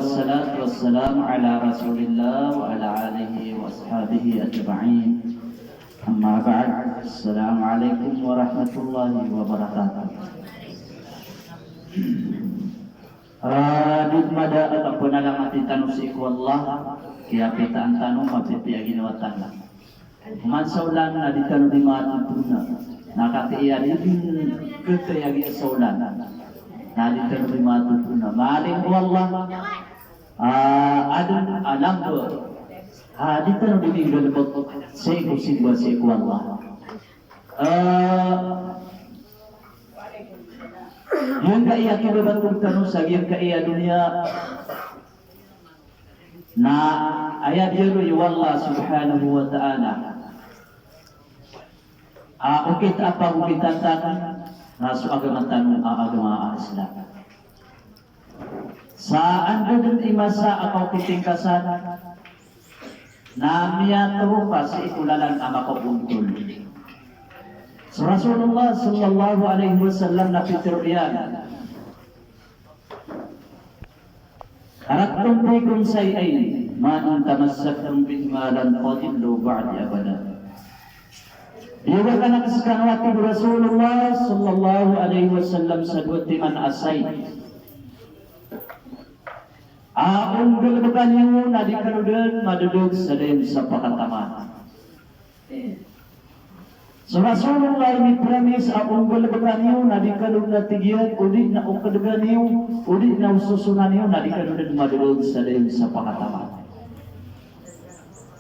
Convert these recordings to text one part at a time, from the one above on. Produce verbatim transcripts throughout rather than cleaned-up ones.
Wassalatu wassalamu ala Rasulillah wa ala alihi wa ashabihi ajma'in. Amma ba'd. Assalamu alaikum warahmatullahi wabarakatuh. Ah, di mada a kapanalangat tano sii ko Allah, kiyapitaan tano, mapipiya ginawa tano. Oman sa olan na di tano di matotona. Na katii a di din ketiya gii sa olan na di tano di matotona. Maring o Allah, ah, aden a lamba a di tano di minggalebek sii ko simba sii ko Allah. Ah, giyangkaya kibabatog tano sa giyangkaya doniya na aya biyaloy o Allah subhanahu wa ta'ala a okit a pagokitan tano na so agama tano a agama a Islam. Sa anda den i masa a kaokit ingka san na miyatero ka sii ko lalan a makaontol. So Rasulullah sallallahu alaihi wasallam na pitero iyan, "Taraktu fikum shay'ayn, ma in tamassaktum bihima lan tadillu ba'di abada." Iyoga aken sekano, a tig o Rasulullah sallallahu alaihi wasallam, sa dowa timan a shayi a o nggalebeka niyo na di kano den madedeg sa dayen sa pakataman. So Rasulullah i mipromise a o nggalebeka niyo na di kano den, a tig iyan, o di na o kedega niyo, o di na o sosona niyo na di kano den madedeg sa dayen sa pakataman.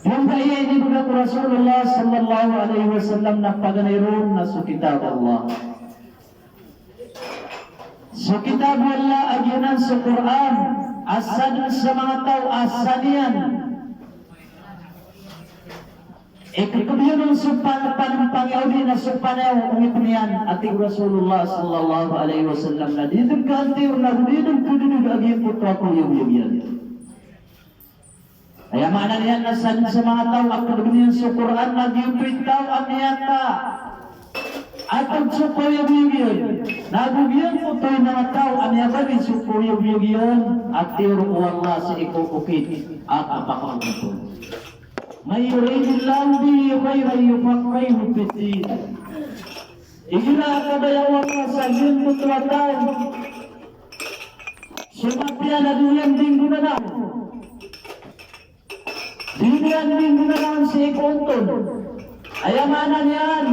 Giyangkaya inibegay o Rasulullah sallallahu alaihi wasallam na paganay ron na so kitab o Allah. So kitab o Allah a giyanan so Qur'an, a sadn sa manga taw a sa niyan ikekebiyaloy so pan-, panempang iyan odi na so panayaw o ngipn iyan, a tig o Rasulullah sallallahu alaihi wasallam, na di den kaantiyor na di den kededeg a giyangkoto a koyagoyag iyan. Aya maana niyan na sadn sa manga taw a kedegen iyan so Qur'an na giyoto i taw a miyakaatag so kaoyagoyag iyan. Na go giyangkoto i manga taw a miyabaloy so kaoyagoyag iyan, a tiyor o Allah sii ko okit a kapakaontol. Man yuridillahu bihi khairan yufaqqihhu fid din. Igira a kabaya o Allah sa giyangkoto a taw so mapiya na di niyan dinggonanaon. Di niyan dinggonanaon sii ko ontol. Aya maana niyan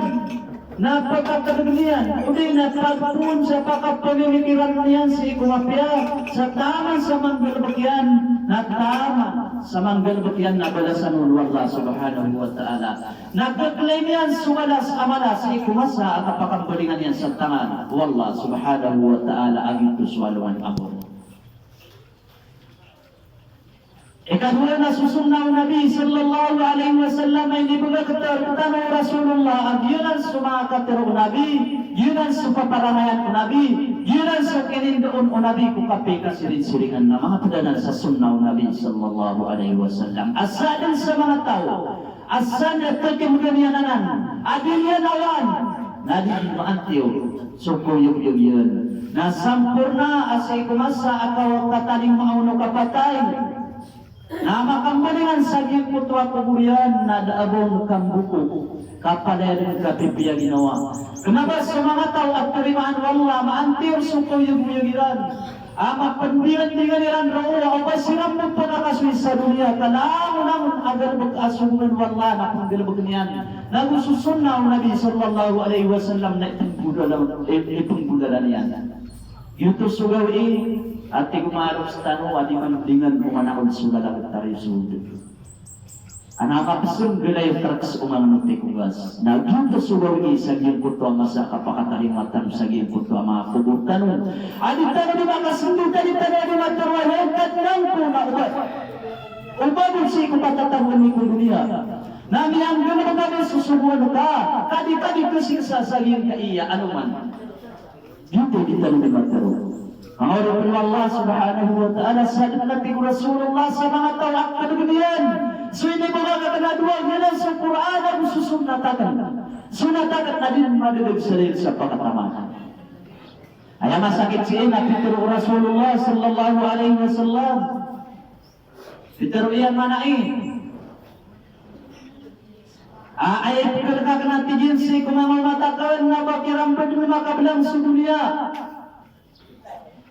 na pakakedegen iyan, odi na pagpoon sa pakapamimikiran iyan sii ko mapiya, sa taman sa manggalebek iyan, na taman sa manggalebek iyan na balasan on o Allah subhanahu wa ta'ala. Na keklaim iyan so balas a mala sii ko masa a kapakambalingan iyan sa tangan o Allah subhanahu wa ta'ala a giyoto so alongan a bo. Ikadowa na so sunnah o Nabi sallallahu alaihi wasallam a inibegay rektano o Rasulullah a giyanan so manga katero o Nabi, giyanan so paparangayan o Nabi, giyanan so kinindoon o Nabi ko kapikasiringsiringan, na manga ped anan sa sunnah o Nabi sallallahu alaihi wasallam. A sadn sa manga taw a san a tekemegen iyan anan a di niyan awan, na di maantiyor so koyagoyag iyan. Na samporna a sii ko masa a kaw-, katalingoma on o kapatay, na makambalingan sa giyangkoto a kobor iyan na da a bo ngka mboko, ka palaya den ngka pipiya ginawa. Kena ba so manga taw a tarimaan o Allah, maantiyor so koyagoyag iran. A mapendingan-dingan iran roo a oba siran bo pakasoy sa doniya, ka langon-langon a galebek a sogoan o Allah na penggalebeken iyan. Na go so sunnah o Nabi sallallahu alaihi wasallam na ipenggodalan, i-, ipenggodalan iyan. Giyoto so gawii a tig o maro sktano a di man dingan ko manaol so lalagid tariso. Ana kapesong galay traks o manga moti ko gas. Na giyoto so gawii sa giyangkoto a masa a kapakatalingoma tano sa giyangkoto a manga kobor tano. A di tano di makasendot, a di tano di matero a Kadnan ko na oba, oba bo sii ko katatagoan ko doniya. Na miyanggalebek a di sosogoan ka, ka di ka di kasiksa sa giyangkaya a aloman. Giyoto i di tano di matero. Manga oripn o Allah subhanahu wa ta'ala, sa den a tig o Rasulullah sa manga taw a kedegen iyan so inibagak a kena dowa, giyanan so Qur'an ago so sunnat aken. Sunnat aken na di den madedeg sa dayen sa pakataman. Aya masakit sii na pitero o Rasulullah sallallahu alaihi wasallam, Pitharo iyan, manay a aya ipkhalk akn, a tig iyan, sii ko manga omat akn na ba kiran pd makablang so doniya,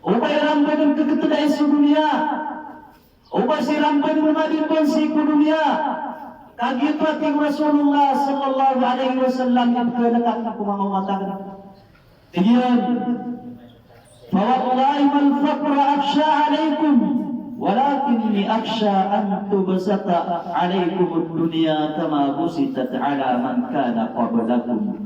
o ba iran pd kkhtdai so doniya, o ba siran pd madipn sii ko doniya. Kagiya oto, a tig o Rasulullah sallallahu alaihi wasallam, ipkhalk akn ko manga omat akn. Tig iyan, "Fa wallahi mal faqra akhsha alaykum, walakinni akhsha an tubsata alaykumud dunya kama busitat ala man kana qablakum.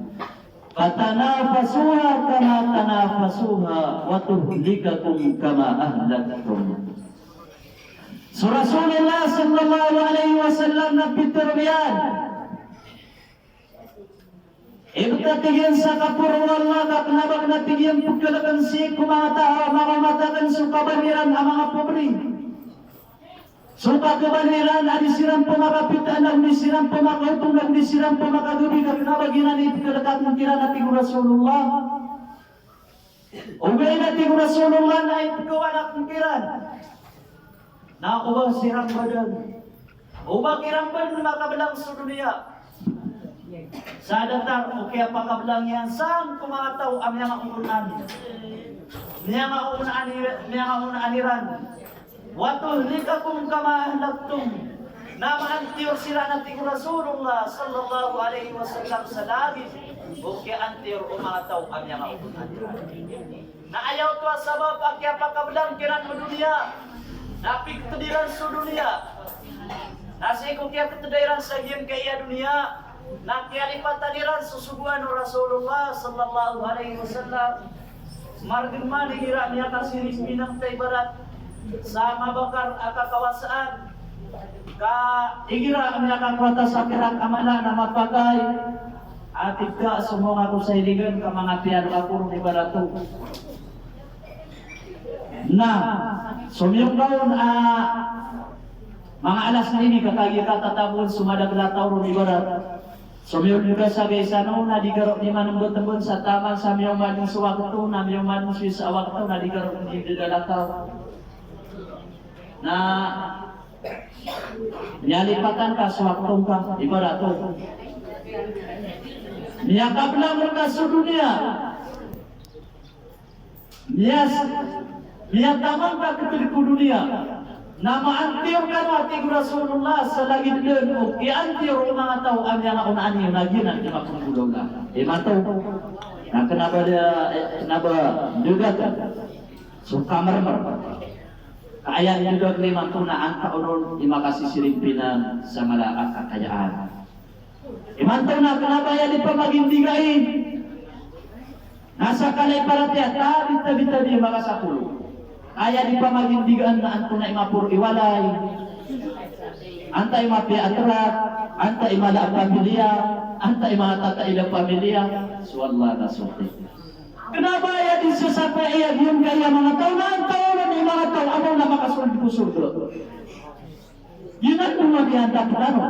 Fatanafasuha kama tanafasuha wa tuhlikakum kama ahlaktum." So Rasulullah sallallahu alaihi wasallam na pitharo iyan, Ibtad, tig iyan, sa kaporo o Allah ka kna ba kna, tig iyan, pkhalkn sii ko manga taw a manga omat akn so kaban iran a manga pobre. So kakaban iran a di siran pmakapita, na di siran pmakaotong, na di siran pmakagabi, ka kna ba giyanan i pkhalk akn kiran, a tig o Rasulullah. Ogaid, a tig o Rasulullah, na ipkhawan akn kiran na o ba siran pd, o ba kiran pd makablang so doniya sa datar o kiyapakablang iyan san ko manga taw a miyangaoonaan, miyangaoonaan i-, miyangaoonaan iran. Wa tuhlikakum kama ahlaktum. Na maantiyor siran, a tig o Rasulullah sallallahu alaihi wasallam, sa lagid o kiyaantiyor o manga taw a miyangaoonaan iran. Na aya oto a sabap a kiyapakablang kiran o doniya, na pigtd iran so doniya. Na sii ko kiyapigtd iran sa giyangkaya doniya, na kiyalipatan iran so sogoan o Rasulullah sallallahu alaihi wasallam. Margn man igira miyakasiring pinangta ibarat sa mabakar a kakawasaan, ka igira miyakakowa ta sa pirak a mala na mapakay, a tig ka, somong ako sa iligan ka manga piyalo ako ron ibarat oto. Na somiyong ka on a manga alas nine ka kagiya katatagoan so madakl a taw ron ibarat. Somiyong ka sa kaisa on na di ka ron di manmbtmbn sa taman sa miyaoma dn so wakto, na miyaoma dn so isa a wakto na di ka ron di dn dalakaw. Na miyalipatan ka so wakto ngka, ibarat oto. Miyakablang rka so doniya. Miyas-, miyataman ka ktd ko doniya. Na maantiyor kano, a tig o Rasulullah, sa lagid dn o kiyaantiyor o manga taw a miyangaoonaan iyo na giyanan i mapnggolawla. Imanto na kna ba da, eh, kna ba dgat so kamarmar. Ka aya dgat imanto na angka on i makasisiring pinan sa mala a kakayaan. Imanto na kna ba aya di pamagindigai na sakala i paratiyaya, tabi, tabi, tabi, makasapolo. Aya di pamagindigaan na antonaa i maporo i walay, antaa i mapiya a trak, antaa i mala a pamilya, antaa i manga tataid a pamilya. So Allah na so ti. Kna ba aya di sasakoya, aya giyangkaya manga taw na antaa on i manga taw a maona a makasold ko sorga. Giyanan bo mabiyantap tano.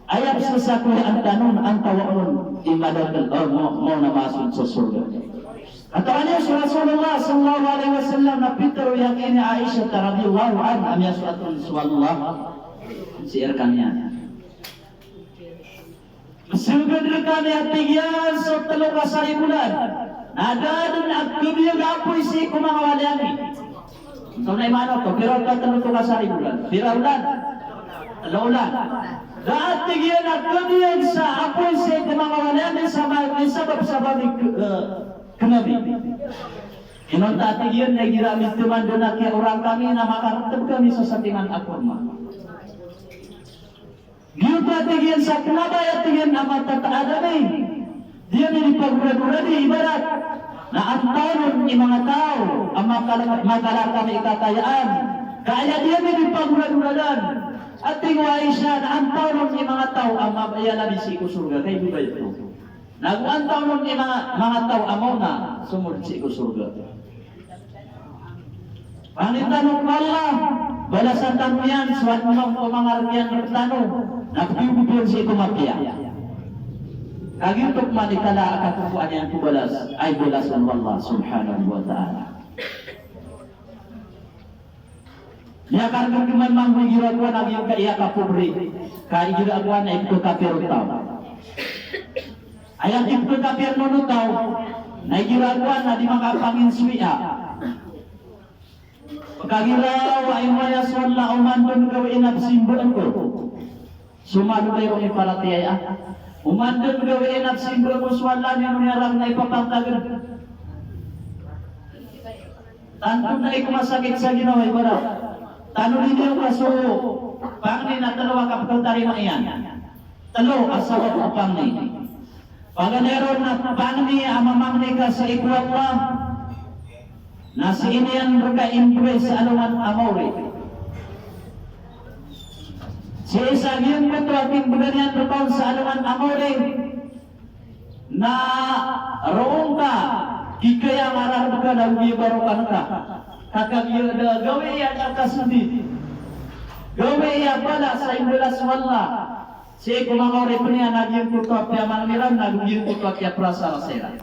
Aya pzasakoyaan tano na antawaa on i madakl, eh, ma-, maona a masold sa sorga. Katawan iyo so Rasulullah sallallahu alaihi wasallam na pitharo iyan ini a Aisha radhiyallahu anha, a miyasoat on so Allah sii rkaniyan. Msgd rkami, a tig iyan, so tlo ka saribolan, na da dn a khabiyag a apoy sii ko manga walay ami. Antonaa i maana oto? Pira ka tlo ka saribolan? Pira olan? Tlo olan. Da, a tig iyan, a khabiyag sa apoy sii ko manga walay ami sa ma-, sabap, sabap i k-, eh, kn ami. Inonta, a tig iyan, na igira ami tman dn a kiyaorang kami na makartb kami sa satiman a korma. Giyoto, a tig iyan, sa kna ba aya, tig iyan, a matataad ami. Di ami di pagoradoradi, ibarat na antaa on i manga taw a makal-, makala kami i kakayaan. Ka aya di ami di pagoradoradan, a tig o Aisha, na antaa on i manga taw a ma-, iyalad sii ko sorga. Kay di ba ito? Na go antaa on i manga, manga taw a maona somod sii ko sorga. Pangni tano ko Allah, balasan tano iyan so anonaa ko manga rk iyan rktano, na pkiyogopiyan sii ko mapiya. Kagiya oto pman i kala a kakokowa niyan ko balas, ay balas o Allah subhanahu wa ta'ala. Miyakargag man mambo igira a kowan a giyangkaya kapobre, ka igira a kowan na ipkhakapir o taw. Aya ipkhakapir on o taw na igira a kowan na di makapanginsowiya. Pkagiraw a imanaya so Allah, oman dn gawii na pzimba ko so malobay ron i paratiyaya. Oman dn gawii na pzimba ko so Allah, niyan on iyarang na ipapantagn. Tanto na iko masakit sa ginawa, ibarat tanodi niyo ka so pangni na tlo a kapkhatarima iyan. Tlo a sabap a pangni. Paganay ron na pangni a mamangni ka sii ko Allah, na sii niyan rka imbgay sa alongan a maori. Sii sa giyangkoto a kimbgan iyan rka on sa alongan a maori, na roo ngka kikaya a mararb ka na ogaid i barokan ka. Ka kagiya da gawii a da kasndi, gawii a bala sa imbalas o Allah sii ko manga oripn iyan a giyangkoto a piyamangni ran na giyangkoto a kiyaprasarasa iran.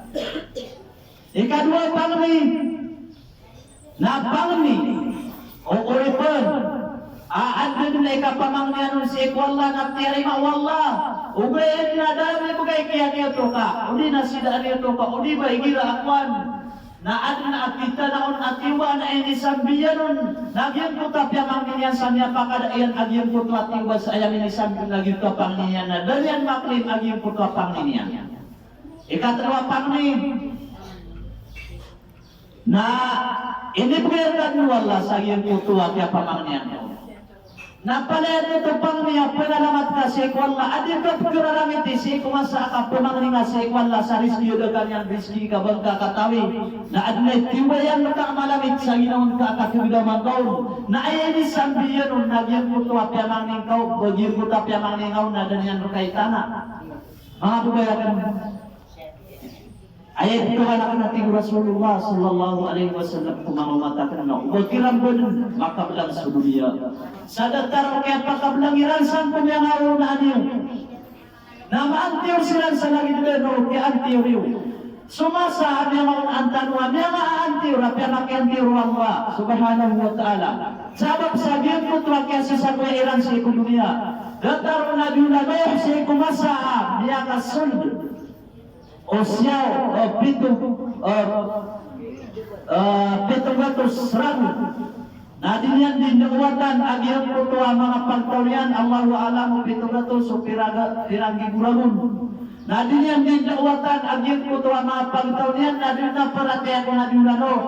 Ikadowa a pangni, na pangni o oripn a adn a ikapamangni anon sii ko Allah na tiyarima o Allah. Ogaid na da a mibgay kiya niyoto ka, odi na sii da a niyoto ka, odi ba igira a kowan na adn a kitana on a tiyoba na inisambi iyan on na giyangkoto a piyamangni niyan sa miyapakada iyan a giyangkoto a tiyoba sa aya inisambi on a giyangkoto a pangni niyan na da niyan maklaim a giyangkoto a pangni niyan. Ikatlo a pangni na inibgay rka dn o Allah sa giyangkoto a kiyapamangni niyan. Na palaya oto pangni a pnalamat ka sii ko Allah a di ka pkhararangiti sii ko masa a kapamangni nga sii ko Allah sa rizki a da ka niyan rizki ka ba ngka katawi. Na adn a tiyoba iyan rka a malamit sa ginawa ngka a kakhagdama ngka on. Na aya inisambi iyan on na giyangkoto a piyamangni ngka on, ba giyangkoto a piyamangni nga on na da niyan rka itana. Manga babay akn. Aya iptharoa akn a tig o Rasulullah sallallahu alaihi wasallam ko manga omat akn na o ba kiran bo dn makablang so doniya sa datar o kiyapakablang iran sangko miyangaoona niyo. Na maantiyor siran sa lagid dn o kiyaantiyor iyo. So masa a miyangaoona tano a miyangaantiyor a piyamakiantiyor o Allah subhanahu wa ta'ala. Sabap sa giyangkoto a kiyasasakoya iran sii ko doniya. Datar o Nabi Nuh sii ko masa a miyakasold o siyaw, o pito, o, o pito gatos ragon. Na di niyan di dawatan a giyangkoto a manga pagtaw niyan, Allahu a'lam o pito gatos o pira ga-, pira nggibo ragon. Na di niyan di dawatan a giyangkoto a manga pagtaw niyan, na di na paratiyaya ko Nabi Nuh.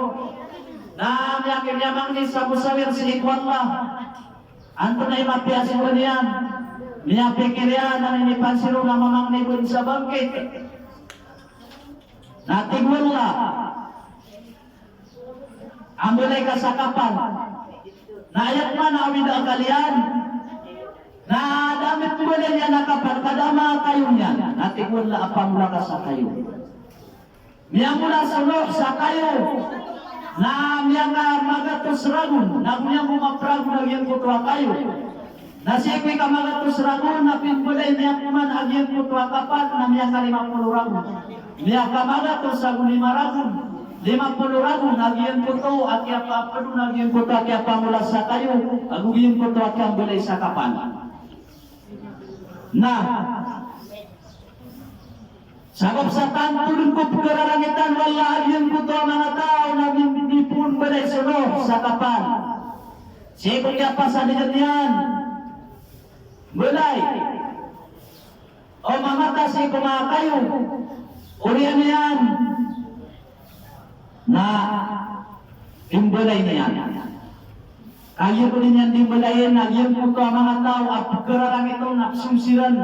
Na miyaki-, miyamangni sa mosawir sii ko Allah. Antonaa i mapiya so ba niyan, miyapikir iyan a inipansiron a mamangni bo dn sa bangkit. Na tig o Allah a mbalay ka sa kapal. Na aya pman a awid a akal iyan na da a mbalay niyan a kapal ka da a manga kayo niyan. Na tig o Allah a pamola ka sa kayo. Miyamola so Nuh sa kayo, na miyakamagatos ragon, na go niyan bo mapragon a giyangkoto a kayo. Na sii ko ikamagatos ragon na pimbalay niyan pman a giyangkoto a kapal na miyakalima polo ragon. Miyakamagatos ago lima ragon, lima polo ragon a giyangkoto a kiyapapdo na giyangkoto a kiyapamola sa kayo, ago giyangkoto a kiyambalay sa kapal. Na sabap sa tanto dn ko pkhararangitan o Allah a giyangkoto a manga taw na mi-, mipoon balay so Nuh sa kapal. Sii ko kiyapasad iyan iyan, mbalay o mamata sii ko manga kayo, oriyan iyan na imbalay niyan. Kagiya ko di niyan di mbalayin a giyangkoto a manga taw a pkhararangit on na psoon siran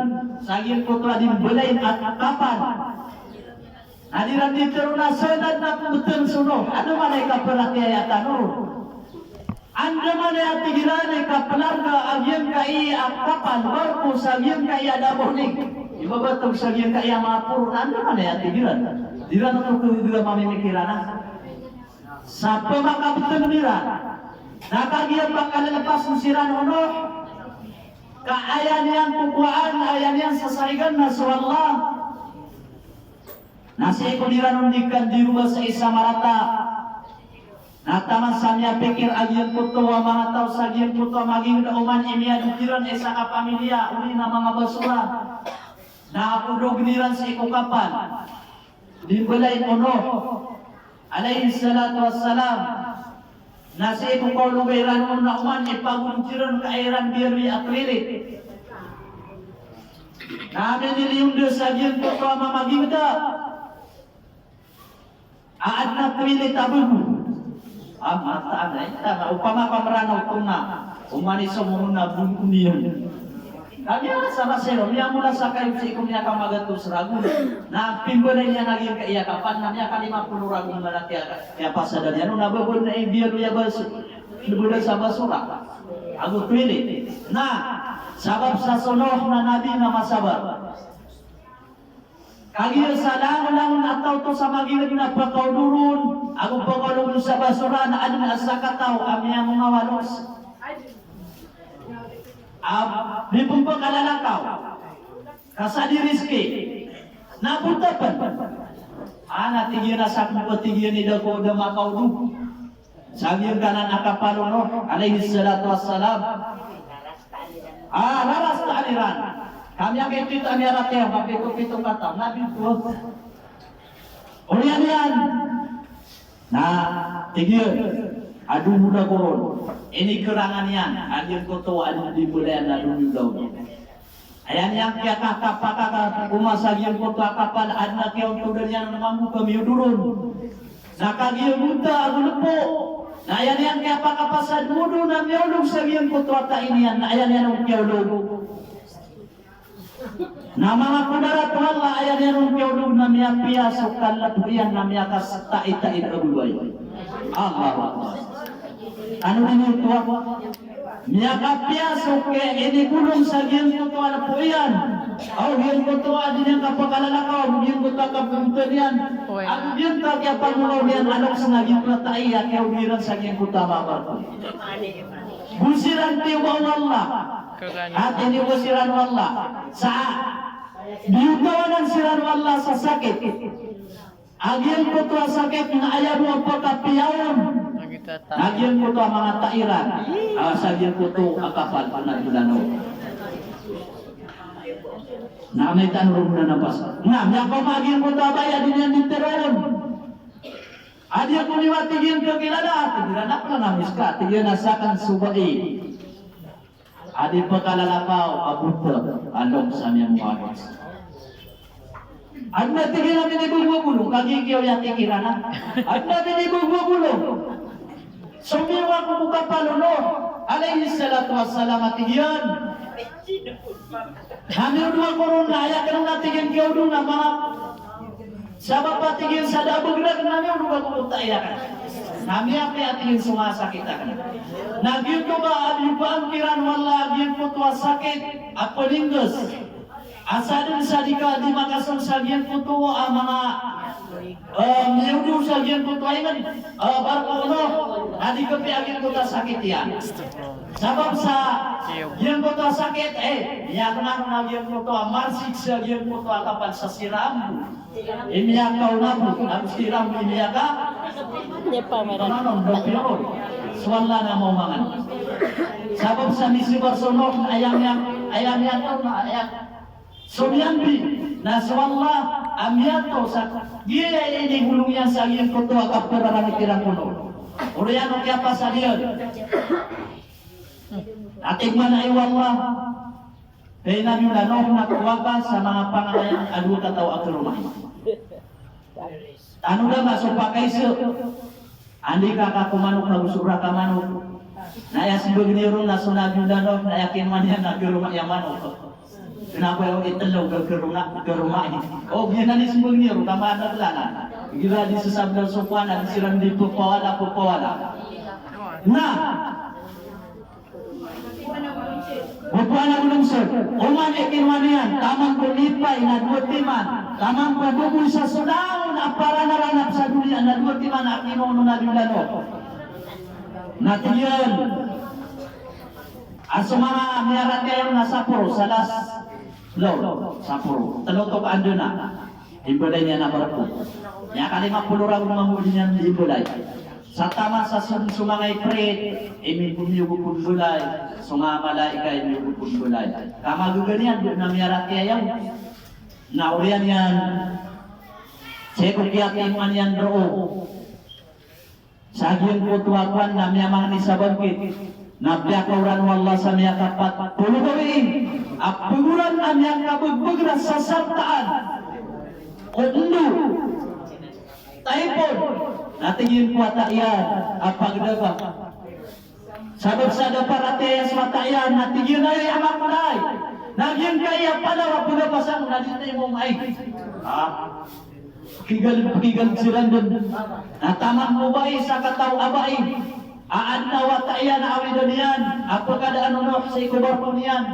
sa giyangkoto a di mbalayin a kapal. Na di ran di tharoon a sanad na pmbtn so Nuh. Andamanaya i kaparatiyaya tano ron? Andamanaya i tig iran i kaplarga a giyangkai a kapal, barko, sa giyangkai a da a bohning, ibabatog sa giyangkai a manga poro? Andamanaya i tig iran? Di ran oto khakhagdam a mimikiran a sa pmakabtn iran. Na kagiya pakalalpas siran o Nuh, ka aya niyan kokowaan, aya niyan sasarigan na so Allah. Na sii ko di ran on di kandiroba sa isa marata, Na taman sa miyapikir a giyangkoto a manga taw sa giyangkoto a magingd a oman i miyadok iran i sakapamiliya, odi na manga basora. Na apodogn iran sii ko kapal. Di mbala i Nuh alayhis salatu wassalam. Na sii ko kaologa iran on na oman i pagodok iran ka iran biyaloy a toilet. Na miniliyon dn sa giyangkoto a mamagingd a adn a toilet a bago. A mataan a ita na opama ka Mranaw oto na oman i somoron na bongkon iyan. Ka miyarasarasa iran, miyamola sa kayo sii ko miyakamagatos ragon. Na pimbalay niyan a giyangkaya kapal na miyakalima polo ragon man a kiya, kiyapasadan iyan on a ba bo na i biyaloy a baso, biyaloy sa basora ago toilet. Na sabap sa so Nuh na nabi na masabar. Kagiya sa langon-langon a taw oto sa magingd na pakaodor on ago pakaolog on sa basora na adn a sakataw a miyamongawa loks a di pphakalalakaw ka sa di rizki na bota pn. A na tig iyan a sakn ko tig iyan i da ko da makaodor sa giyangkanan a kapal o Nuh alayhis salatu wassalam. A, raras taan iran. Ka miyakitita niyan a tiyan, mapito-pito kataw, na di ko. Oriyan iyan. Na tig iyan a domoda ko ron. Inikerangan iyan a giyangkoto a di mbalayan na domoda on. Aya niyan kiyakakapakaka ko masa giyangkoto a kapal, adn a kiyaontodan iyan a mambo ka miyodoron. Na kagiya bota ago lepo. Na aya niyan kiyapakapasad modo na miyaolog sa giyangkoto a tai niyan, na aya niyan on kiyaolog. Na manga kodarat o Allah, aya niyan on kiyaolog na miyapiya so kalapo iyan na miyakastai-tai a babay. Allahu Akbar. Ano ini oto a Miyakapiya so kinibolong sa giyangkoto a lepo iyan. Aw giyangkoto a di niyan kapakalalakaw, aw giyangkoto a kapogotan iyan. Oi. Aw giyangkoto a kiyapamolaw niyan a loks na giyangkoto a tai a kiyaogiran sa giyangkoto a manga barko. Go siran tiyoba o Allah. Kagiya. Ati niyo go siran o Allah. Sa, biyotawan siran o Allah sa sakit. A giyangkoto a sakit na aya bo a pakapiya on. Na giyangkoto a manga tai iran. A sa giyangkoto a kapal na gilano. Na miyatanong ron na nabasa. Na miyakaoma a giyangkoto a bai a di niyan di teroon. A di ako niyo a tig iyan kakilala, tig iran a pla na miska, tig iyan a sakn so bai a di pkalalakaw a bota a loks a miyamowa loks. Adn a tig iyan a minibogo a bolong, kagiya kiyaoyati kiran a. Adn a minibogo a bolong. Somiyowa ko kapal o Nuh alayhis salatu wassalam a tig iyan. Na miyodo ako ron na aya kn a tig iyan kiyaodo na manga Sabap a tig iyan sa da a bgrag na miyaolog ako ko tai akn. Na miyapiya a tig iyan so manga sakit akn. Na giyoto ba a biyobaan kiran o Allah a giyangkoto a sakit a pninggs. A sadn sa di ka di makasong sa giyangkoto a manga, eh, miyodo sa giyangkoto a ingd, eh, barko o Nuh. Na di kapiya a giyangkoto a sakit iyan. Sabap sa giyangkoto a sakit, eh, miyakn a giyangkoto a marsik sa giyangkoto a kapal sa siram. Imiyakaw na bo, na bo siram imiyaka. Di pa meron. Ano, ano, do piyon. So Allah na maomangan. Sabap sa misibar so Nuh, aya miya, aya miyataw na, aya. So miyambi, na so Allah a miyataw sa, giya ini bolong iyan sa giyangkoto a kaperarangit iran ko Nuh. Oriyan o kiyapasad iyan. Ati man a, ay wallah. Kay Nabi Nuh na kowa ka sa manga pangalayan a dowa kataw a karoma. Tanodan ka so pakaiza. Andi ka ka ko manok na gosora ka manok. Na aya smbag niyo ron na so Nabi Nuh na aya kinowa niyan na karoma iyan manok. Kna ko aya itlo ka karoma, karoma iyan. O, giyanan i smbag niyo ron ka manok lana. Igira di sasabda so kowan a di siran di pepawala, pepawala. Na Botol a bolong so, oman i kinowa niyan, taman ko lipay na dowa timan, taman ko boboy sa so langon a paranaranap sa doniya na dowa timan a kinowa o Nabi Nuh. Na tig iyan a so manga miyaratiyaya on na saporo, salas, lo, saporo, telo to ka anda na. Imbalay niyan a barko. Miyakalima polo ragon mambo di niyan di imbalay. Sa taman sa so, so manga ipirit, imipmiyogo pn mbelay, so manga malaika imiyogop pn mbelay. Ka magaga niyan, dn a miyaratiyaya on. Na oriyan iyan, sii ko kiyatimoan iyan roo. Sa giyangkoto a kowan na miyamangni sa bangkit. Na piyakaoran o Allah sa miyakapat polo gawii a pagoran a miyakabegbeg ran sa sartaan ko ndo, taipon. Na tig iyan ko wata iyan a pagdapa. Sabap sa da paratiyaya so wata iyan, na tig iyan a, "Ay, ama ko, na ay." Na giyangkaya palaw a pagdapa sa, na di taimo maig. Ah. Kigal, kigal siran dn. Na taman ko bai sa kataw a bai a adn a wata iyan a awidan iyan a pkadaan o Nuh sii ko barko niyan.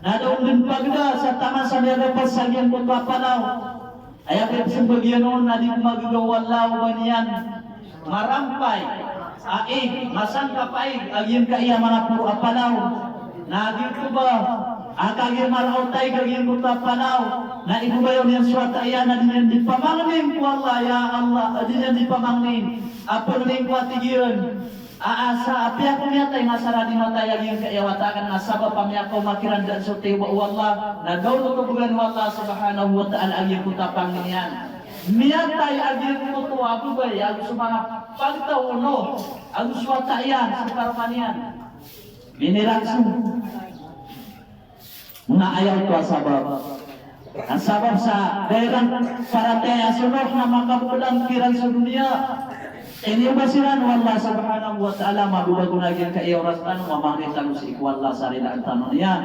Na da on dn pagda sa taman sa miyadapat sa giyangkoto a palaw. Aya psmbag iyan on na di ko magaga o Allah o ba niyan marampay a ig, masangkap a ig a giyangkaya manga poro a palaw. Na giyoto ba a kagiya maraot a ig a giyangkoto a palaw, na ibobayaw niyan so wata iyan a di niyan di pamangnin ko Allah, ya Allah, a di niyan di pamangnin a pangnin ko, a tig iyan a, a sa apiya ko miyatay na sa radi matay a giyangkaya wata akn, na sabap a miyakaoma kiran dn so tiyoba o Allah, na da on oto bgan o Allah subhanahu wa ta'ala a giyangkoto a pangnin iyan. Miyatay a giyangkoto a babay ago so manga pagtaw o Nuh ago so wata iyan, so karoma niyan. Minirakso. Na aya oto a sabap. Na sabap sa da iran paratiyaya so Nuh na makabgdam kiran so doniya. Iniyoba siran o Allah subhanahu wa ta'ala, mababago na giyangkaya oras tano, mamangni tano sii ko Allah sa ridaan tano niyan.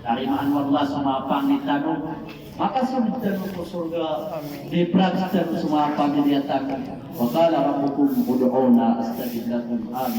Tarimaan o Allah so manga pangni tano. Makasold tano ko sorga. Mipraks tano so manga pamilya tano. Wa qala rabbukum ud'uni astajib lakum. Amin.